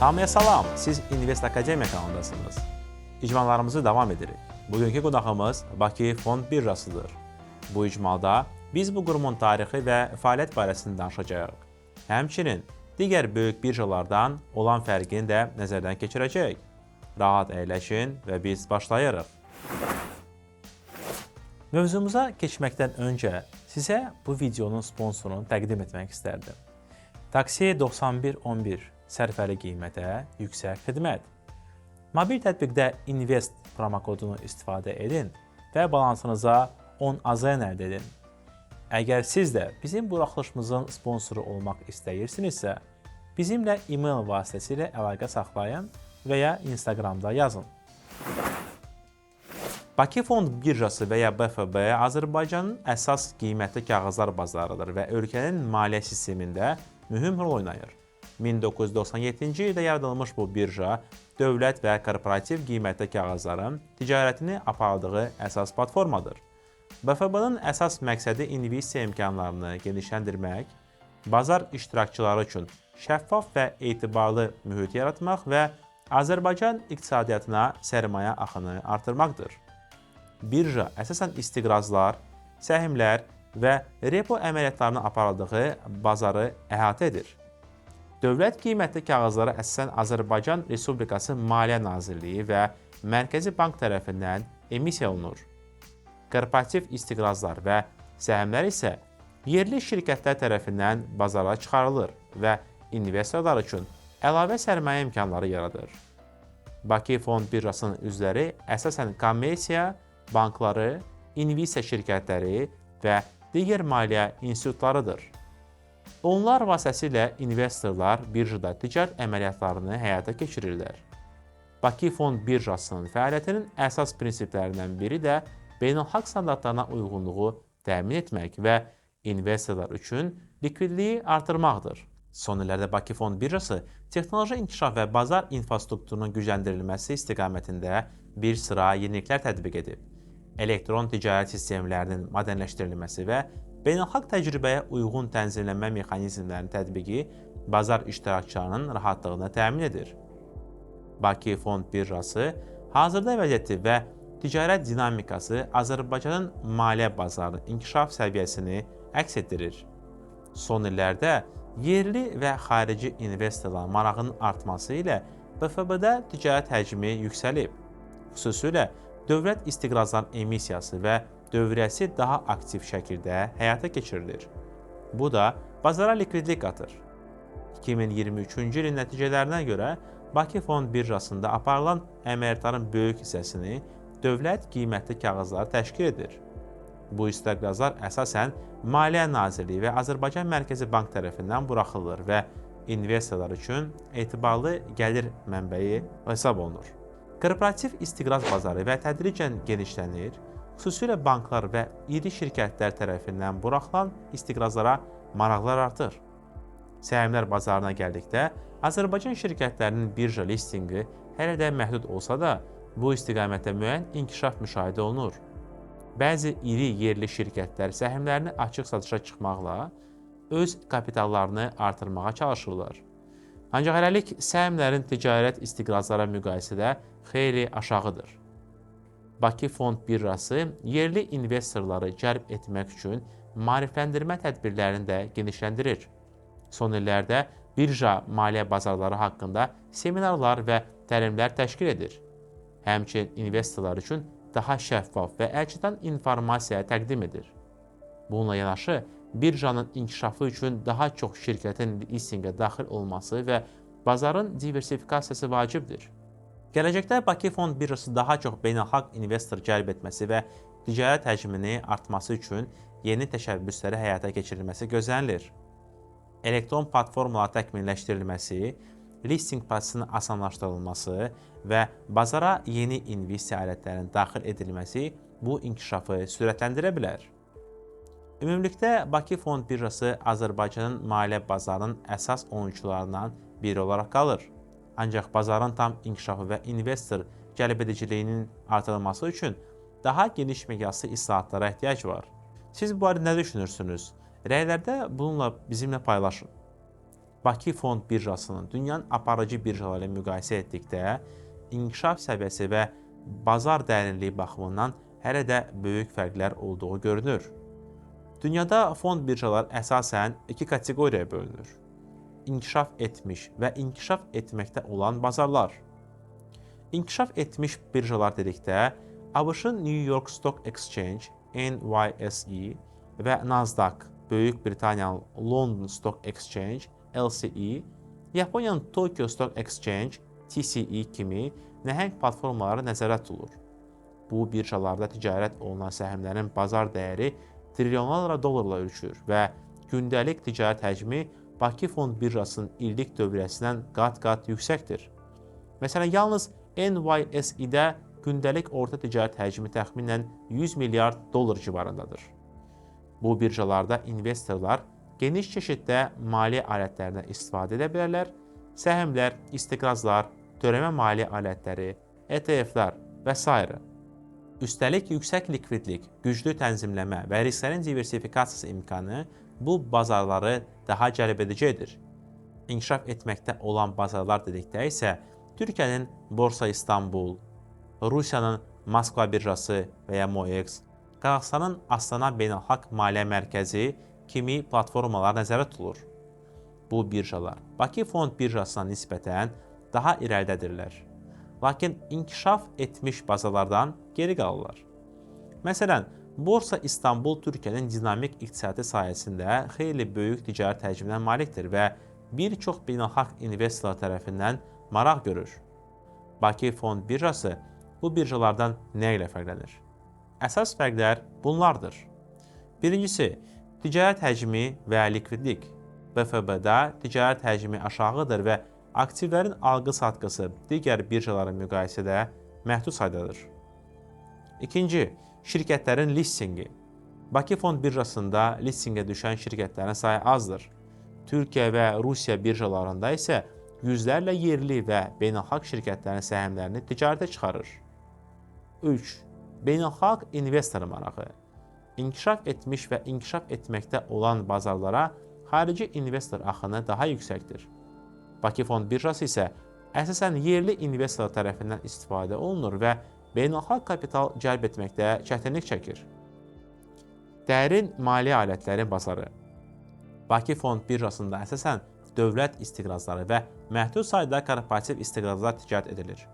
Hamıya salam, siz Invest Akademiya kanalındasınız. İcmalarımızı davam edirik. Bugünkü qonağımız Bakı Fond Birjasıdır. Bu icmalda biz bu qurumun tarixi və fəaliyyət barəsində danışacağıq. Həmçinin digər böyük birjalardan olan fərqini də nəzərdən keçirəcəyik. Rahat əyləşin və biz başlayırıq. Mövzumuza keçməkdən öncə sizə bu videonun sponsorunu təqdim etmək istərdim. Taksi 9111 sərfəli qiymətə yüksək xidmət. Mobil tətbiqdə Invest promokodunu istifadə edin və balansınıza 10 AZN əldə edin. Əgər siz də bizim buraxılışımızın sponsoru olmaq istəyirsinizsə, bizimlə e-mail vasitəsilə əlaqə saxlayın və ya Instagramda yazın. Bakı Fond Birjası və ya BFB Azərbaycanın əsas qiymətli kağızlar bazarıdır və ölkənin maliyyə sistemində mühüm rol oynayır. 1997-ci ildə yaradılmış bu birja dövlət və korporativ qiymətli kağızların ticarətini apardığı əsas platformadır. BFB-nin əsas məqsədi investisiya imkanlarını genişləndirmək, bazar iştirakçıları üçün şəffaf və etibarlı mühit yaratmaq və Azərbaycan iqtisadiyyatına sərmayə axını artırmaqdır. Birja əsasən istiqrazlar, səhmlər və repo əməliyyatlarının aparıldığı bazarı əhatə edir. Dövlət qiymətli kağızları əsasən Azərbaycan Respublikası Maliyyə Nazirliyi və Mərkəzi Bank tərəfindən emissiya olunur. Korporativ istiqrazlar və səhmlər isə yerli şirkətlər tərəfindən bazara çıxarılır və investorlar üçün əlavə sərmayə imkanları yaradır. Bakı Fond Birjasının üzvləri əsasən kommersiya bankları, investisiya şirkətləri və digər maliyyə institutlarıdır. Onlar vasitəsilə investorlar birjada ticarət əməliyyatlarını həyata keçirirlər. Bakı Fond Birjasının fəaliyyətinin əsas prinsiplərindən biri də beynəlxalq standartlarına uyğunluğu təmin etmək və investorlar üçün likvidliyi artırmaqdır. Son illərdə Bakı Fond Birjası texnoloji inkişaf və bazar infrastrukturunun gücləndirilməsi istiqamətində bir sıra yeniliklər tətbiq edib. Elektron ticarət sistemlərinin modernləşdirilməsi və beynəlxalq təcrübəyə uyğun tənzimlənmə mexanizmlərinin tətbiqi bazar iştirakçılarının rahatlığını təmin edir. Bakı Fond Birjası hazırda vəziyyəti və ticarət dinamikası Azərbaycanın maliyyə bazarının inkişaf səviyyəsini əks etdirir. Son illərdə yerli və xarici investorların marağının artması ilə BFB-də ticarət həcmi yüksəlib. Xüsusilə dövlət istiqrazlarının emissiyası və dövriyyəsi daha aktiv şəkildə həyata keçirilir. Bu da bazara likvidlik qatır. 2023-cü ilin nəticələrinə görə Bakı Fond Birjasında aparılan əməliyyatların böyük hissəsini dövlət qiymətli kağızları təşkil edir. Bu istiqrazlar əsasən Maliyyə Nazirliyi və Azərbaycan Mərkəzi Bank tərəfindən buraxılır və investorlar üçün etibarlı gəlir mənbəyi hesab olunur. Korporativ istiqraz bazarı və tədricən genişlənir, xüsusilə banklar və iri şirkətlər tərəfindən buraxılan istiqrazlara maraqlar artır. Səhmlər bazarına gəldikdə, Azərbaycan şirkətlərinin birja listinqi hələ də məhdud olsa da, bu istiqamətdə müəyyən inkişaf müşahidə olunur. Bəzi iri yerli şirkətlər səhmlərini açıq satışa çıxmaqla öz kapitallarını artırmağa çalışırlar. Ancaq hələlik səhmlərin ticarət istiqrazlara müqayisədə xeyli aşağıdır. Bakı Fond Birjası yerli investorları cəlb etmək üçün maarifləndirmə tədbirlərini də genişləndirir. Son illərdə birja maliyyə bazarları haqqında seminarlar və təlimlər təşkil edir. Həmçinin investorlar üçün daha şəffaf və əlçatan informasiya təqdim edir. Bununla yanaşı, birjanın inkişafı üçün daha çox şirkətin listinqə daxil olması və bazarın diversifikasiyası vacibdir. Gələcəkdə Bakı Fond Birjası daha çox beynəlxalq investor cəlb etməsi və ticarət həcmini artması üçün yeni təşəbbüsləri həyata keçirilməsi gözlənilir. Elektron platformalar təkmilləşdirilməsi, listinq prosesinin asanlaşdırılması və bazara yeni investisiya alətlərinin daxil edilməsi bu inkişafı sürətləndirə bilər. Ümumilikdə Bakı Fond Birjası Azərbaycanın maliyyə bazarının əsas oyunçularından biri olaraq qalır. Ancaq bazarın tam inkişafı və investor cəlbediciliyinin artırılması üçün daha geniş miqyaslı islahatlara ehtiyac var. Siz bu barədə nə düşünürsünüz? Rəylərdə bununla bizimlə paylaşın. Bakı Fond Birjasının dünyanın aparıcı birjaları ilə müqayisə etdikdə inkişaf səviyyəsi və bazar dərinliyi baxımından hələ də böyük fərqlər olduğu görünür. Dünyada fond birjalar əsasən iki kateqoriyaya bölünür. İnkişaf etmiş və inkişaf etməkdə olan bazarlar. İnkişaf etmiş birjalar dedikdə ABŞ-ın New York Stock Exchange, NYSE və Nasdaq, Böyük Britaniyanın London Stock Exchange, LSE, Yaponiyanın Tokyo Stock Exchange, TSE kimi nəhəng platformaları nəzərdə tutulur. Bu birjalarda ticarət olunan səhmlərin bazar dəyəri trilyonlarla dollarla ölçülür və gündəlik ticarət həcmi Bakı Fond Birjasının illik dövriyyəsindən qat-qat yüksəkdir. Məsələn, yalnız NYSE-də gündəlik orta ticarət həcmi təxminən 100 milyard dollar civarındadır. Bu birjalarda investorlar geniş çeşiddə maliyyə alətlərindən istifadə edə bilərlər. Səhmlər, istiqrazlar, törəmə maliyyə alətləri, ETF-lər və s. Üstəlik, yüksək likvidlik, güclü tənzimləmə və risklərin diversifikasiyası imkanı bu bazarları daha cəlbedicidir. İnkişaf etməkdə olan bazarlar dedikdə isə Türkiyənin Borsa İstanbul, Rusiyanın Moskva birjası və ya MOEX, Qazaxıstanın Astana Beynəlxalq Maliyyə Mərkəzi kimi platformalar nəzərdə tutulur. Bu birjalar Bakı Fond Birjasına nisbətən daha irəlidədirlər. Lakin inkişaf etmiş bazarlardan geri qalırlar. Məsələn, Borsa İstanbul Türkiyənin dinamik iqtisadiyyatı sayəsində xeyli böyük ticarət həcminə malikdir və bir çox beynəlxalq investorlar tərəfindən maraq görür. Bakı Fond Birjası bu birjalardan nə ilə fərqlənir? Əsas fərqlər bunlardır. Birincisi, ticarət həcmi və likvidlik. BFB-də ticarət həcmi aşağıdır və aktivlərin alqı-satqısı digər birjalara müqayisədə məhdud saydadır. İkinci, şirkətlərin listinqi. Bakı Fond Birjasında listinqə düşən şirkətlərin sayı azdır. Türkiyə və Rusiya birjalarında isə yüzlərlə yerli və beynəlxalq şirkətlərin səhmlərini ticarətə çıxarır. 3. Beynəlxalq investor marağı. İnkişaf etmiş və inkişaf etməkdə olan bazarlara xarici investor axını daha yüksəkdir. Bakı Fond Birjası isə əsasən yerli investorlar tərəfindən istifadə olunur və beynəlxalq kapital cəlb etməkdə çətinlik çəkir. Dərin maliyyə alətləri bazarı. Bakı Fond Birjasında əsasən dövlət istiqrazları və məhdud sayda korporativ istiqrazlar ticarət edilir.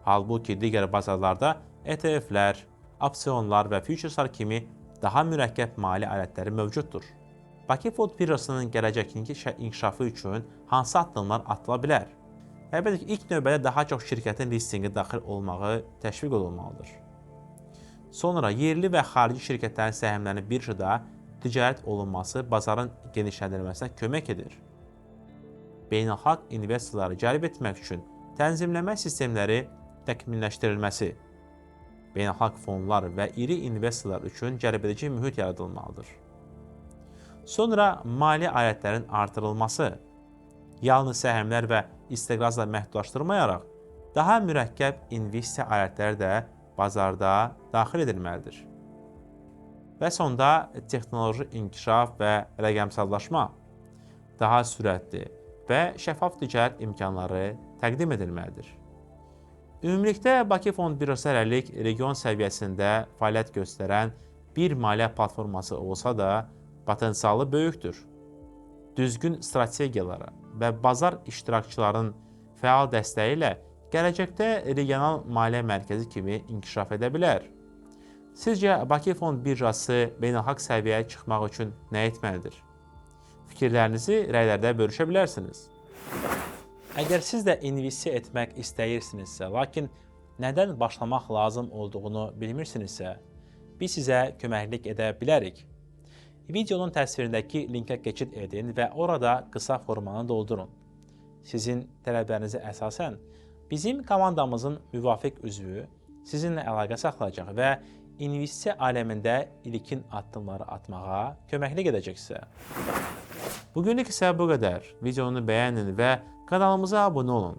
Halbuki digər bazarlarda ETF-lər, opsiyonlar və futureslar kimi daha mürəkkəb maliyyə alətləri mövcuddur. Bakı Fond Birjasının gələcəkdəki inkişafı üçün hansı addımlar atıla bilər? Əlbəttə ki, ilk növbədə daha çox şirkətin listinqə daxil olmağı təşviq olunmalıdır. Sonra yerli və xarici şirkətlərin səhmlərinin birjada ticarət olunması bazarın genişləndirilməsinə kömək edir. Beynəlxalq investorları cəlb etmək üçün tənzimləmə sistemləri təkmilləşdirilməsi, beynəlxalq fonlar və iri investorlar üçün cəlbedici mühit yaradılmalıdır. Sonra maliyyə alətlərin artırılması, yalnız səhmlər və istiqrazla məhdudlaşdırmayaraq, daha mürəkkəb investisiya alətləri də bazarda daxil edilməlidir. Və sonda texnoloji inkişaf və rəqəmsallaşma, daha sürətli və şəffaf ticarət imkanları təqdim edilməlidir. Ümumilikdə Bakı Fond Birjası hələlik region səviyyəsində fəaliyyət göstərən bir maliyyə platforması olsa da, potensialı böyükdür. Düzgün strategiyalara və bazar iştirakçılarının fəal dəstəyi ilə gələcəkdə regional maliyyə mərkəzi kimi inkişaf edə bilər. Sizcə Bakı Fond Birjası beynəlxalq səviyyəyə çıxmaq üçün nə etməlidir? Fikirlərinizi rəylərdə bölüşə bilərsiniz. Əgər siz də investisiya etmək istəyirsinizsə, lakin nədən başlamaq lazım olduğunu bilmirsinizsə, biz sizə köməklik edə bilərik. Videonun təsvirindəki linkə keçid edin və orada qısa formanı doldurun. Sizin tələblərinizə əsasən bizim komandamızın müvafiq üzvü sizinlə əlaqə saxlayacaq və investisiya aləmində ilkin addımları atmağa köməklik edəcək sizə. Bugünlük isə bu qədər. Videonu bəyənin və kanalımıza abunə olun.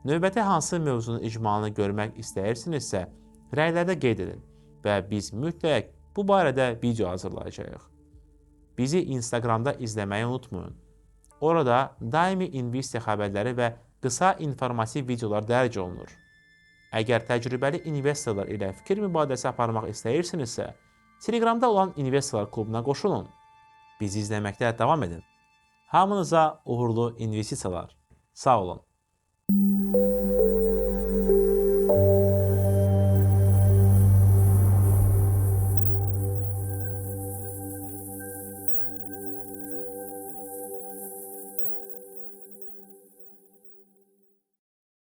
Növbəti hansı mövzunun icmalını görmək istəyirsinizsə, rəylərdə qeyd edin və biz mütləq bu barədə video hazırlayacağıq. Bizi Instagramda izləməyi unutmayın. Orada daimi investisiya xəbərləri və qısa informativ videolar dərc olunur. Əgər təcrübəli investorlar ilə fikir mübadiləsi aparmaq istəyirsinizsə, Telegramda olan investorlar klubuna qoşulun. Bizi izləməkdə davam edin. Hamınıza uğurlu investisiyalar. Sağ olun.